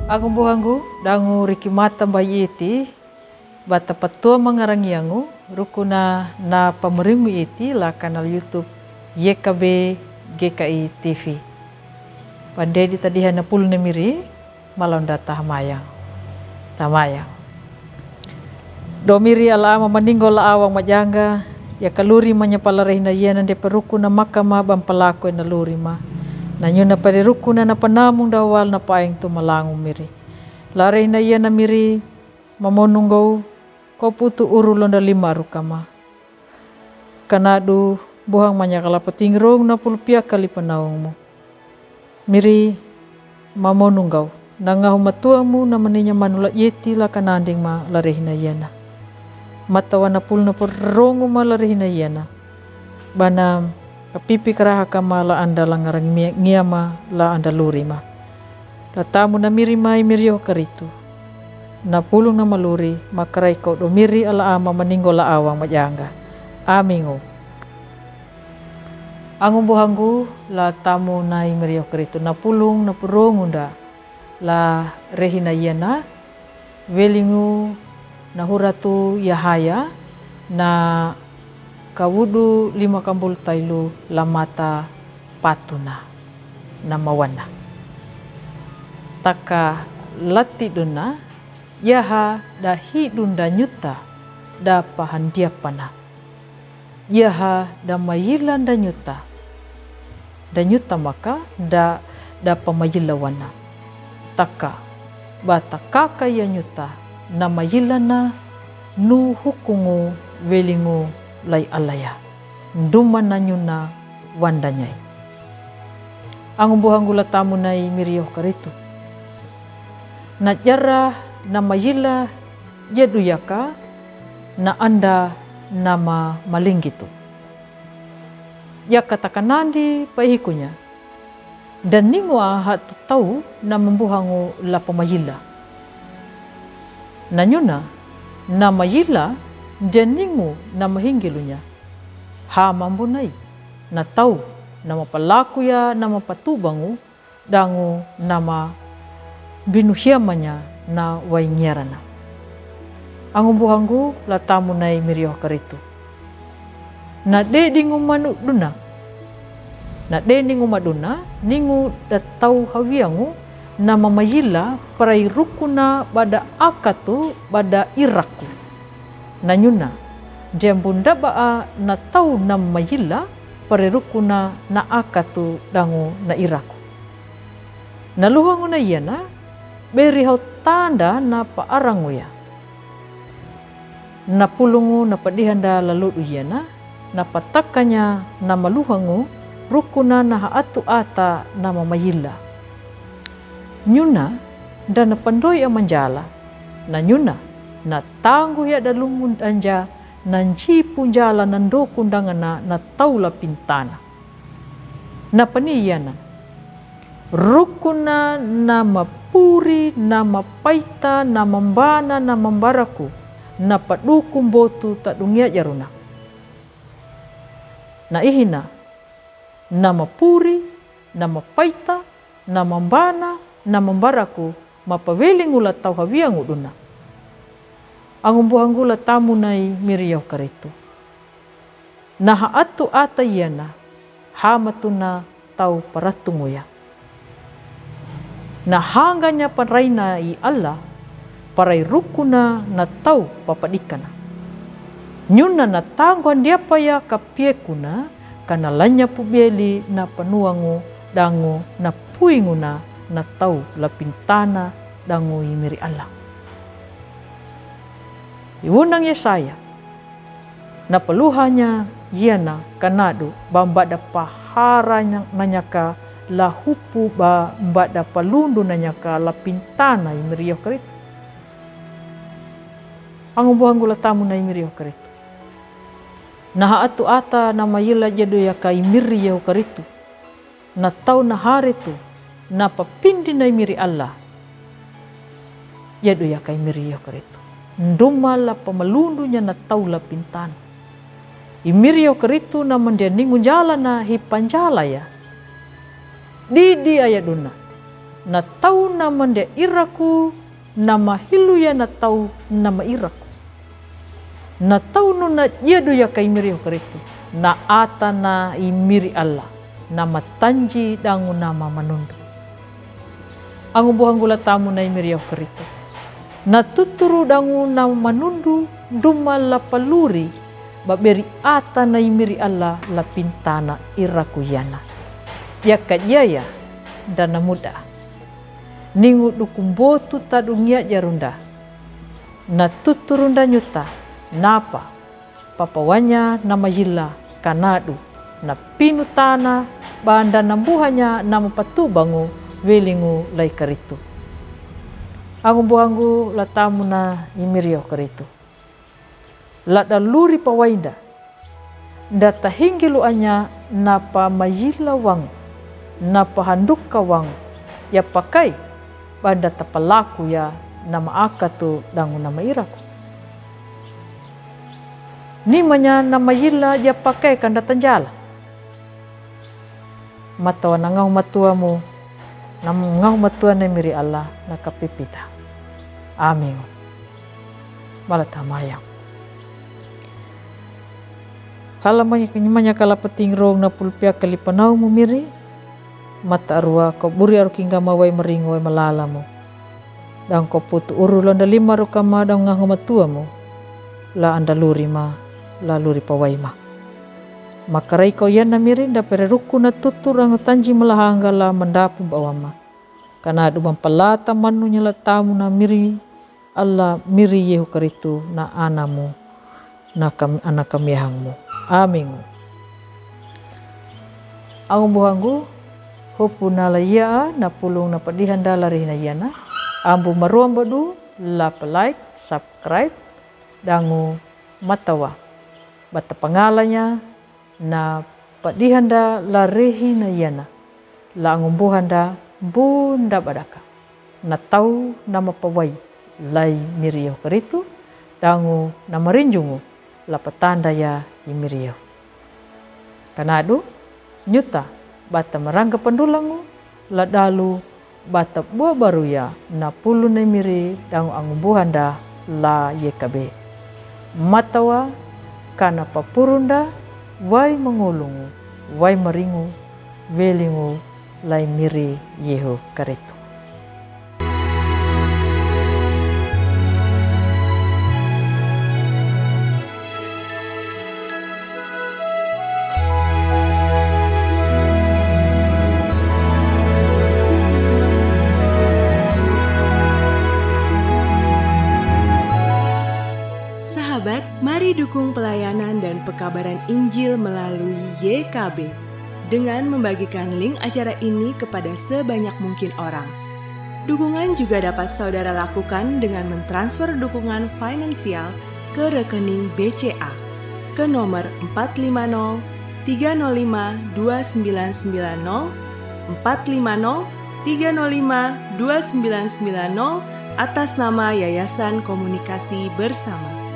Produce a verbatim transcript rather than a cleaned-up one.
Agung buhanggu, dangu riki mata ba ieti, bata patua mangarangi angu, rukuna na pamaringu ieti la kanal YouTube Y K B G K I T V. Pande di tadiha na pul na miri, malonda tahamayang. Tahamayang. Do miri ala ama maningo la awang majanga, ya kaluri manya pala rehina yena de peruku na makama bam palaku na luri ma. Na nyuna pare ruku na na panamung dawal na paeng tu malangu miri. La rehina yena miri, mamonungou, ko putu uru londa lima rukama. Kanadu buhang manya kala pating rong na pulpia kali panaungmu. Miri mamonungau, na ngahu matuamu na maninya manula ieti la kananding ma la rehina yena. Matawa na pul na perongu ma la rehina yena. Bana kapipi karaha kama la anda la ngarang ngiama la anda luri ma. La tamu na miri mai miri oh karitu. Na pulung na maluri, makarai kau do miri ala ama maningo la awang majanga. Amingo. Angung buhanggu la tamu nai miri oh karitu na pulung na purongunda la rehina yena, welingu na huratu yahaya, na kawudu lima kambul tailu la mata patuna na mawana. Taka lati duna, yaha da hidunda nyuta da pahandia pana. Yaha da mayila nda nyuta. Da nyuta maka da da pamayila wana. Taka, ba takaka ya nyuta, na mayila na nu hukungu welingu lai alaya. Nduma na nyuna wanda nyai. Angung buhanggu la tamu nai miri oh karitu. Na jara na mayila jadu yaka na anda nama malingitu. Yaka takanandi paihikunya. Dan ningu a hatu tau na mambuhangu la pamayila. Na nyuna, na mayila, dan ningu na mahingilunya. Ha mambunai, na tau, na mapalaku ya, na mapatubangu, dangu nama binuhiamanya na waingiarana. Angung buhanggu la tamu nai miri oh karitu. Na de dingu manu duna. Na de ningu maduna, ningu da tau hawiangu, na mamayila parai rukuna bada akatu bada iraku. Na nyuna, jambunda baa na tau na mayila parai rukuna na akatu dangu na iraku. Na luhangu na yena, beri hau tanda na paarangu ya. Na pulungu na padihanda laludu yena, na patakanya na maluhangu, rukuna na haatu ata na mamayila. Nyuna, da na pandoi amanjala, na nyuna, na tanggu ya da lumun danja, na njipu njala na ndokundangana na tau la pintana. Na pani yana. Rukuna na mapuri, na mapaita, na mambana, na mambaraku, na paduku mbotu tadungia jaruna. Na ihina, na mapuri, na mapaita, na mambana, na mambaraku, mapawelingu la tau hawiangu duna. Angung buhanggu la tamu nai miri oh karitu. Na haatu ata yana, ha matuna tau paratungu ya. Na hanganya paraina i Allah, parai rukuna na tau papadikana. Nyuna na tanggu andiapa ya kapiekuna, kana lanya pubeli na panuangu dangu na puinguna na tau la pintana dangu i miri Allah. Iwunang Yesaya. Na paluhanya yana kanadu ba mbada pahara nanyaka la hupu ba mbada palundu nanyaka la pintana i miri oh karitu. Angung buhanggu la tamu nai miri oh karitu. Na haatu ata na mayila jadu yaka i miri oh karitu. Na tau na haritu, na papindi nai miri Allah. Jadu yaka i miri oh karitu. Nduma la pamalundunya na tau la pintana. I miri oh karitu na mandia ningu njala na hi panjala ya. Didi aya duna. na tau na mandia iraku, na mahilu ia na tau na ma iraku. Na tau nu na jiadu ia ka i Miri Yehu Karitu, na ata na i Miri Allah, na matanji dangu na ma manundu. Angu buhangu la tamu na i Miri Yehu Karitu. Na tuturu dangu na manundu duma la paluri, baberi ata na i Miri Allah la pintana iraku iana. Ia ka jiaya, da na muda. Ningu duku mbotu tadu ngia jarunda. Na tuturunda nyuta, napa, papawanya na majila, kanadu, na pinu tana, banda na mbuhanya na mapatu bangu, welingu lai Karitu. Angu buhangu la tamu na i Miri Yehu Karitu. La da luri pawainda. Da tahinggilu anya na pa majila wangu, na pa handuka wangu, ia pakai, banda tapalaku ia na ma akatu dangu na ma iraku. Ni manya na majila ia pakai kanda tanjala. Matawa na ngahu matuamu, na ngahu matua na i Miri Allah na kapipita. Amin. Bala ta maya. Hala manya, manya kala pating rong na pulpia kali panau mu Miri. Mata arua ko buri aru kingga ma wai maringu wai malala mu. Dang ko putu uru landa lima ru kama dang ngahu matua mu. La anda luri ma, la luri pawai ma. Makarai ko iana Miri da pere ruku na tutu rang tanji malahanga la mandapu bawama. Kana du bang palata manu nyala tamu na Miri Allah Miri Yehu Karitu na anamu na kam, ana kamyahangmu. Amingu. Angu buhangu, hopu na la ia na pulung na padihanda la rihna iana. Ambu maruamba du la pa like, subscribe, dangu matawa. Bata pangalanya na padihanda la rihna iana. La angu buhanda bunda badaka. Na tau na mapawai lai Miri Yehu Karitu, dangu na marinjungu la patanda ia i Miri Yehu. Kanadu, nyuta, bata marangga pandulangu, la dalu, bata bua baru ia na pulu na i Miri dangu angu buhanda la yekabe. Matawa, kana papurunda, wai mangulungu, wai maringu, welingu, lai Miri Yehu Karitu. Sahabat, mari dukung pelayanan dan pekabaran Injil melalui Y K B dengan membagikan link acara ini kepada sebanyak mungkin orang. Dukungan juga dapat saudara lakukan dengan mentransfer dukungan finansial ke rekening B C A ke nomor empat lima nol tiga nol lima dua sembilan sembilan nol, empat lima nol tiga nol lima dua sembilan sembilan nol, atas nama Yayasan Komunikasi Bersama.